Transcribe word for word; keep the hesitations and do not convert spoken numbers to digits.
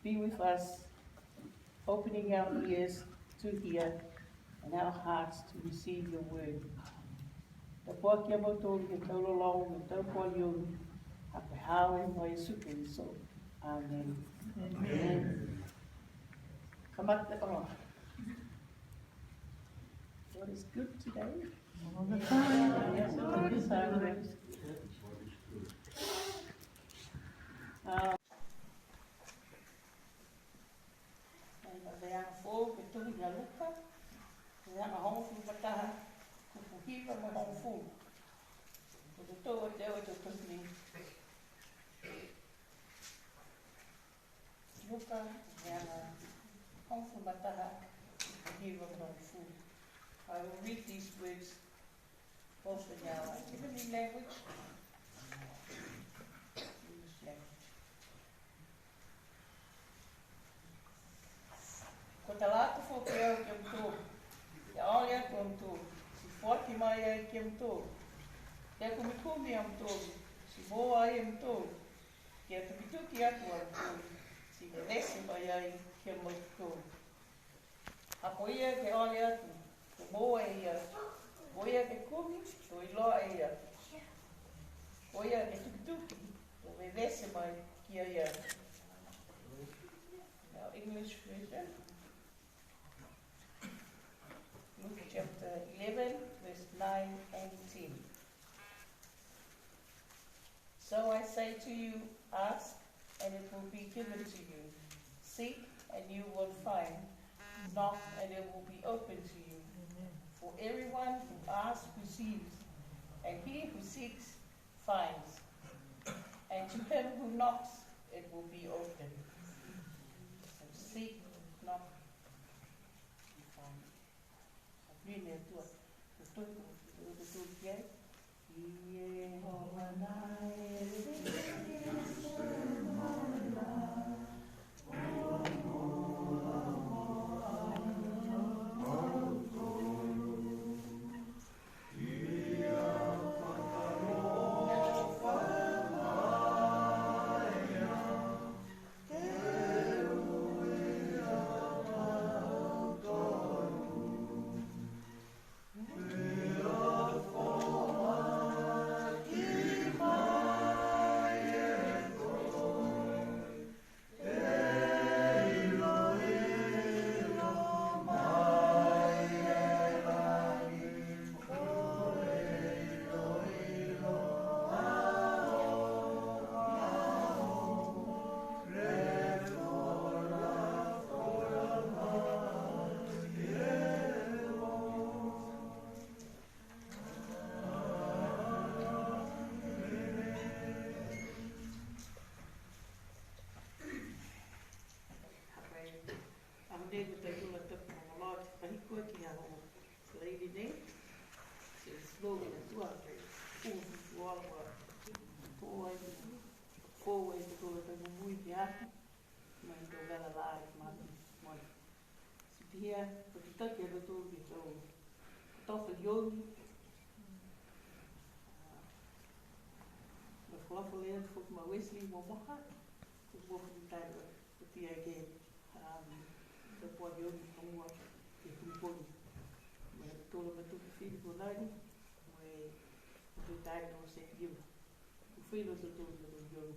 Be with us, opening our ears to hear and our hearts to receive your word. Tapuaki a mautolu ke he tau lologo, ke he tau pō liogi, ha ko e haau he mogo a Iesu Keriso. Amen. Amen. Kamata, oh. God is good today. All the time. Yes, all the time. Uh, Ko e veaga foou ke tohi a Luka, veaga hogofulu ma taha, kupu hiva mo e hogofulu. Ko tautolu a tau tohi nei. Luka, veaga hogofulu ma taha, kupu hiva mo e hogofulu. I will read these words both in our heavenly language, English language. Kua tala atu foki au ki a mutolu, kia ole atu a mutolu, ti foaki mai ai ki a mutolu. Kia kumikumi a mutolu, ti moua ai a mutolu. Kia tukituki atu a mutolu, ti vevete mai ai ki a mautolu. A ko ia ke ole atu, to moua e ia. Ko ia ke kumi, to iloa e ia. Ko ia ke tukituki, to vevete mai ki a ia. Now, English version. Luke chapter eleven, verse nine and ten. So I say to you, ask, and it will be given to you. Seek, and you will find. Knock, and it will be open to you. Amen. For everyone who asks receives, and he who seeks finds, and to him who knocks it will be open. So seek, knock, and find. Pihia e Atua, to tohi, to tohi ki ai. Iehova na e Aho nei ko e tau tula tapu maloloa ti fai kua ki a hono laini nei. Ti slow ki a tua, ke uhu fufuola kua. Ko ai, ko ai ko tula tapu mui ki a. Mai tau vela lā, mai, mai. Ti pihia, ko e takitaki a tautolu ke he tau kotofa liogi. Lafolafola atu foki ma Wesley Momoha, ko e foki taha, ko e tiaki, um, tau pō liogi, ka mua, ke he pogipogi. Mo e tolu ma tupu fili ko lagi, mo e tolu taha no se lima. Ko e fili tolu, tolu, tolu liogi.